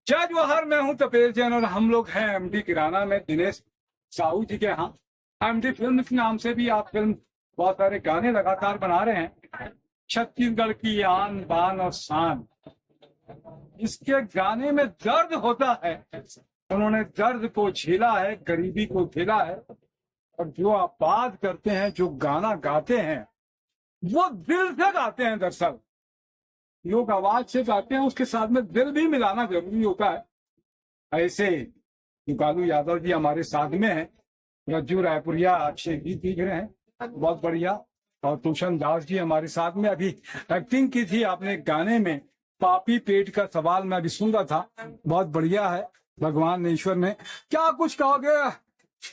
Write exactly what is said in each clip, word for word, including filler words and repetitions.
जय जोहार, मैं हूं तपेश जैन और हम लोग हैं एमडी किराना में दिनेश साहू जी के यहाँ। एमडी फिल्म के नाम से भी आप फिल्म, बहुत सारे गाने लगातार बना रहे हैं। छत्तीसगढ़ की आन बान और शान, इसके गाने में दर्द होता है। उन्होंने दर्द को झेला है, गरीबी को झेला है, और जो आप बात करते हैं, जो गाना गाते हैं, वो दिल से गाते हैं। दरअसल लोग आवाज से गाते हैं, उसके साथ में दिल भी मिलाना जरूरी होता है। ऐसे दुकालू यादव जी हमारे साथ में हैं, रज्जू रायपुरिया अच्छे गीत लिख रहे हैं, बहुत बढ़िया। और टूशन दास जी हमारे साथ में, अभी एक्टिंग की थी आपने गाने में, पापी पेट का सवाल मैं अभी सुन रहा था, बहुत बढ़िया है। भगवान ने, ईश्वर ने, क्या कुछ कहोगे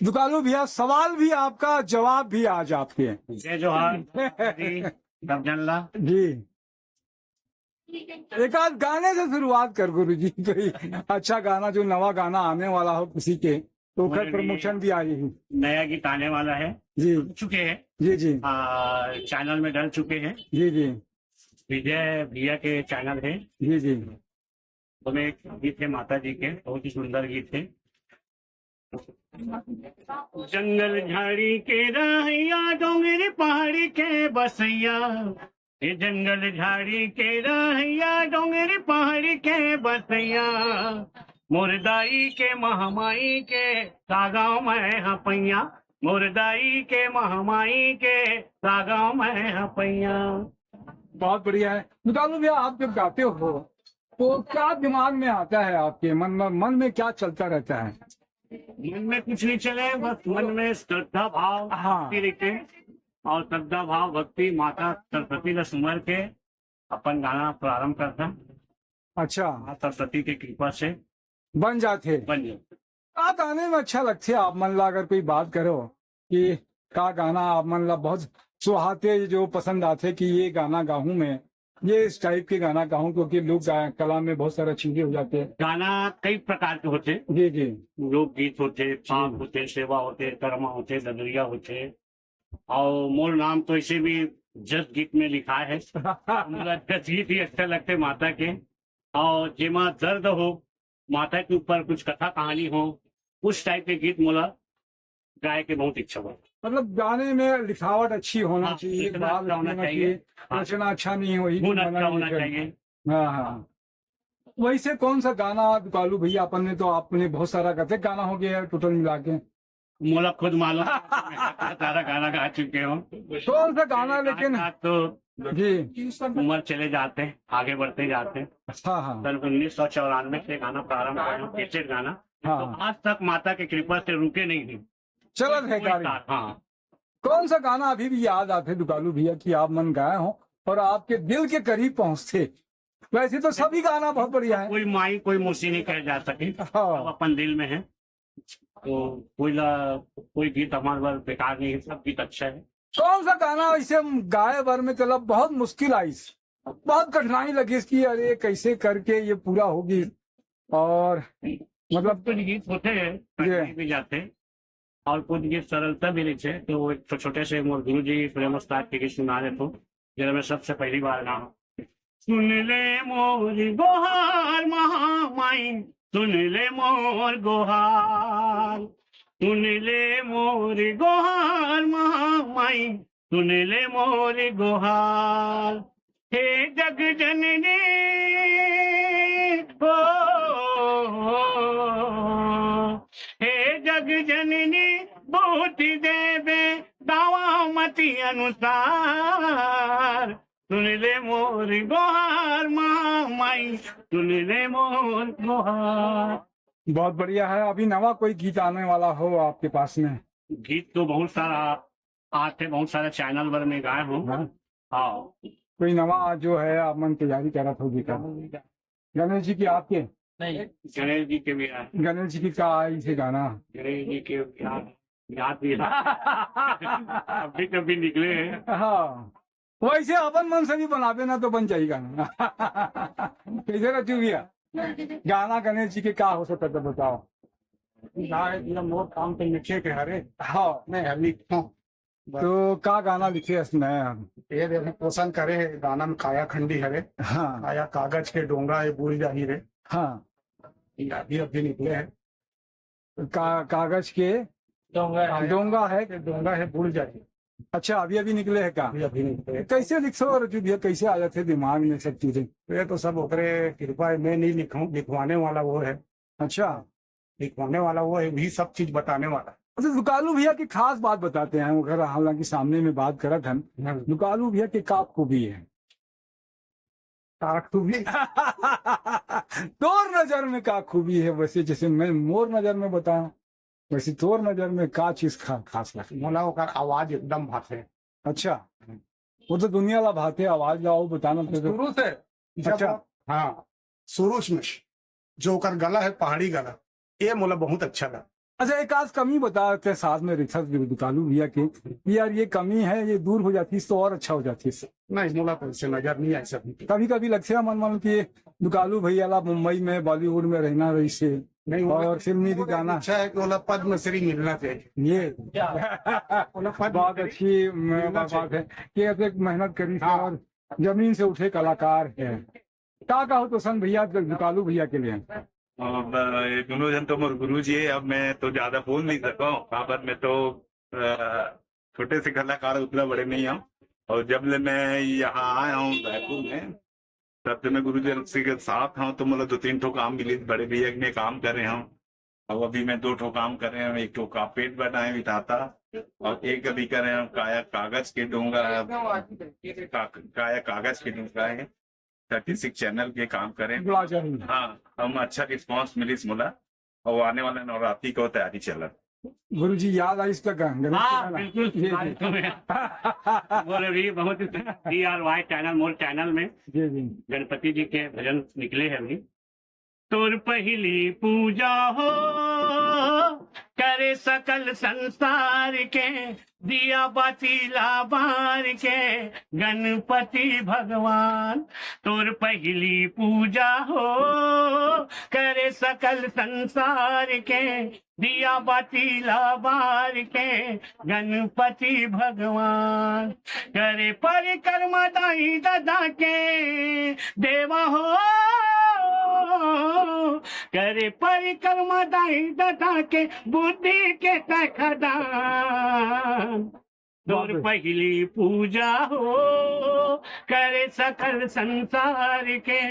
दुकालू भैया? सवाल भी आपका, जवाब भी आज आपके। जय जोहार जी, सब जन ला। जी, एक आध गाने से शुरुआत कर गुरु जी। कोई अच्छा गाना, जो नवा गाना आने वाला हो किसी के, तो ओकर जी। प्रमोशन भी आई ही। नया गीत आने वाला है, जी चुके हैं, जी जी आ, चैनल में डल चुके हैं। जी जी विजय भैया के चैनल है, जी जी उसमें एक गीत है माता जी के, बहुत ही सुंदर गीत है। जंगल झाड़ी के रहैया, डोंगरी पहाड़ी के बसैया, ये जंगल झाड़ी के रहैया, डोंगरी पहाड़ी के बसैया, मोर दाई के महामाई के सागांव में हपैया, मोर दाई के महामाई के सागांव में हपैया। बहुत बढ़िया है। दुकालू भैया, आप जब गाते हो तो क्या दिमाग में आता है आपके मन में, मन में क्या चलता रहता है? मन में कुछ नहीं चले, बस मन में श्रद्धा भाव हाँ। भक्ति लेके, और श्रद्धा भाव भक्ति माता सरस्वती ला सुमर के अपन गाना प्रारंभ करता। अच्छा, माँ सरस्वती की कृपा से बन जाते। बन जाए। का गाने में अच्छा लगथे आप मन ला, अगर कोई बात करो कि का गाना आप मन ला बहुत सुहाते, जो पसंद आथे कि ये गाना गाहूं मैं, ये इस टाइप के गाना गाहूं, क्योंकि लोक गा-, कला में बहुत सारा चीजें हो जाते हैं। गाना कई प्रकार के होते, जी जी लोकगीत होते, पाप होते, सेवा होते, कर्मा होते, ददरिया होते, और मोर नाम तो ऐसे भी जस गीत में लिखा है। मोला जस गीत ही अच्छा लगते माता के, और जेमा दर्द हो, माता के ऊपर कुछ कथा कहानी हो, उस टाइप के गीत मोला गाए के बहुत इच्छा बा। मतलब गाने में लिखावट अच्छी होना हाँ, चाहिए, लिखना भाव अच्छा होना होना चाहिए। चाहिए, हाँ। रचना अच्छा नहीं हो, धुन अच्छा होना चाहिए। हाँ हाँ। वैसे कौन सा गाना दुकालू भैया, अपन ने तो, आपने बहुत सारा, कते गाना हो गया है टोटल मिला के? मोला खुद मालूम है, सारा गाना गा चुके हूँ। कौन सा गाना लेकिन? आज तो जी उम्र चले जाते हैं, आगे बढ़ते जाते हैं। हाँ हाँ सन उन्नीस सौ चौरानवे से गाना प्रारंभ करा, कैसेट गाना, तो हाँ। आज तक माता की कृपा से रुके नहीं थे। चलत है कोई गाड़ी। साथ, हाँ। कौन सा गाना अभी भी याद आते दुकालू भैया कि आप मन गाए हो और आपके दिल के करीब पहुंचते? वैसे तो सभी गाना बहुत बढ़िया है। कोई माई कोई मौसी नहीं कह जा सके, हाँ। सब अपन दिल में है। तो कोई ला, कोई गीत हमारे बार बेकार नहीं है, सब गीत अच्छा है। कौन सा गाना ऐसे गाए बर में चला बहुत मुश्किल आई, बहुत कठिनाई लगी इसकी, अरे कैसे करके ये पूरा होगी? और मतलब कुछ गीत होते हैं कठिनाई भी जाते हैं, और कुछ गीत सरलता भी रहिथे। तो एक ठो छोटे से मोर गुरु जी प्रेम उस्ताद के गीत सुना रहे थे, जेला मैं सबसे पहली बार गाऊं। सुन ले मोर गोहार महामाई, सुन ले मोर गोहार, सुन ले मोर गोहार महामाई, सुन ले मोर गोहार। हे जग जननी, ओ, हे जग जननी, बूटी देबे दावा मती अनुसार। सुन ले मोर गोहार महामाई, सुन ले मोर गोहार। बहुत बढ़िया है। अभी नवा कोई गीत आने वाला हो आपके पास में? गीत तो बहुत सारा आते, बहुत सारा चैनल पर मैं गाए हूँ। हाँ। हाँ, कोई नवा जो है आप मन तैयारी करत हो जी का? गणेश जी की आपके? नहीं। गणेश जी के भी आए, गणेश जी की का आई से गाना? गणेश जी के याद, याद भी कभी कभी निकले हैं। हाँ, वैसे अपन मन से भी बनाबे ना तो बन जाही गाना। कैसे रजू भैया, गाना गणेश जी के का हो सकता है बताओ? गाय दिया मोर काम तो मिठे के हरे, हाँ, मैं हमी हूँ। तो का गाना लिखे हस नया? ये दे अभी पोषण करे है, गाना में काया खंडी हरे, हाँ काया कागज के डोंगा है, भूल जाही रे। हाँ अभी अभी निकले हैं। का, कागज के डोंगा है, डोंगा है। डोंगा है, भूल जाइए। अच्छा, अभी अभी निकले हैं का? अभी अभी निकले हैं। कैसे लिखते हो रजू भैया, कैसे आ जाते दिमाग में सब चीजें? ये तो सब ओकरे कृपा है, मैं नहीं लिखूं, लिखवाने वाला वो है। अच्छा, लिखवाने वाला वो है, वही सब चीज बताने वाला। तो दुकालू भैया की खास बात बताते हैं, अगर हालांकि सामने में बात करत हन, हाँ। दुकालू भैया के का खूबी है? काकू भी तोर नजर में का खूबी है? वैसे जैसे मैं मोर नजर में बताऊं, वैसे तोर नजर में का चीज खा, खास लगता है? मोला ओकर आवाज एकदम भाथे। अच्छा, वो तो दुनिया ला भाते, आवाज ला, वो बताना तो। शुरू से जब अच्छा। हाँ, शुरू में जो ओकर गला है, पहाड़ी गला, ये मोला बहुत अच्छा लगा। अच्छा, एक आज कमी बताते साथ में रिक्शा दुकालू भैया के, यार ये कमी है, ये दूर हो जाती तो और अच्छा हो जाती। नहीं, मोला तो ऐसे नजर नहीं आई सभी। कभी कभी लगते हैं मन मन कि दुकालू भैया ला मुंबई में, बॉलीवुड में रहना रही से, नहीं, वो और फिल्मी भी मोर गाना। इच्छा है कि ओला पद्मश्री मिलना चाहिए। ये ओला पद्मश्री बहुत अच्छी म, मिलना बात है कि ऐसे मेहनत करी से हाँ। और जमीन से उठे कलाकार है। का कहो तो सन भैया, दुकालू भैया के लिए? अब ये दोनों जन तो मोर गुरु जी है। अब मैं तो ज्यादा बोल नहीं सका हूँ। काबर मैं तो अ, छोटे से कलाकार, उतना बड़े नहीं हूँ। और जब ले मैं यहाँ आया हूँ रायपुर में, तब से मैं गुरु जी के साथ हूँ, तो मतलब दो तीन ठो काम मिली, बड़े भैया में काम करे हूँ। अब अभी मैं दो ठो काम कर रहे हूँ, एक ठो का पेट बनाए विधाता, और एक अभी कर रहे हूँ काया कागज के डोंगा, का, काया कागज के डोंगा है, थर्टी सिक्स चैनल के काम करें। गुलाब जामुन। हाँ, हम अच्छा रिस्पांस मिलिस मोला, और आने वाला नवरात्रि को तैयारी चला। गुरु जी याद आई इसका गाना? हाँ, बिल्कुल। जी, जी। सुना दो मैं। मोर अभी बहुत डी आर वाई चैनल, मोर चैनल में जी जी। गणपति जी के भजन निकले हैं अभी। तोर पहली पूजा हो, करे सकल संसार के, दिया बाती ला बार के गणपति भगवान। तोर पहली पूजा हो, करे सकल संसार के, दिया बाती ला बार के गणपति भगवान। करे परिक्रमा दाई ददा के देवा हो, करे परिक्रमा दाई ददा के बुद्धि के तखदान। तोर पहली पूजा हो, करे सकल संसार के,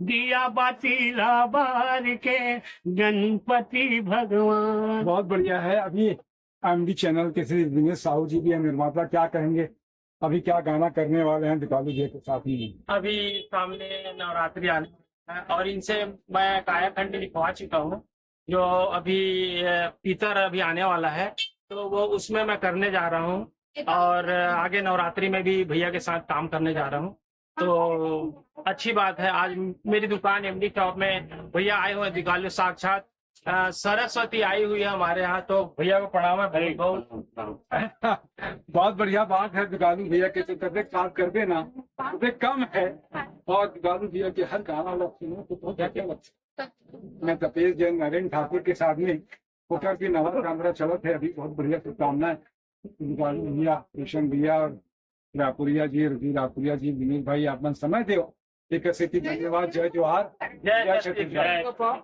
दिया बाती ला बार के गणपति भगवान। बहुत बढ़िया है। अभी एमडी चैनल के श्री दिनेश साहू जी भी हैं, निर्माता, क्या कहेंगे, अभी क्या गाना करने वाले हैं दीपाली जी के साथ में? अभी सामने नवरात्रि आने वाला है और इनसे मैं कायाखंड लिखवा चुका हूँ, जो अभी अ, पितर अभी आने वाला है, तो वो उसमें मैं करने जा रहा हूँ और अ, आगे नवरात्रि में भी भैया के साथ काम करने जा रहा हूँ। तो अच्छी बात है, आज मेरी दुकान एमडी शॉप में भैया आए हुए हैं, दिखालो साक्षात अ, सरस्वती आई हुई है हमारे यहाँ, तो भैया को प्रणाम है बहुत बहुत। बहुत बढ़िया बात है। दुकालू भैया के तो कभी काम करबे ना, कभी कम है। और दुकालू भैया के हर गाना वाला सुनो तो बहुत अच्छा लगता है। मैं तपेश जैन, नरेंद्र ठाकुर के साथ में होकर भी नवा कैमरा चलत है अभी। बहुत बढ़िया शुभकामनाएं दुकालू भैया, किशन भैया और रापुरिया जी, रघु रापुरिया जी, विनीत भाई, आप मन समय देव, एक सेती धन्यवाद। जय जोहार, जय जय छत्तीसगढ़। छत्तीसगढ़।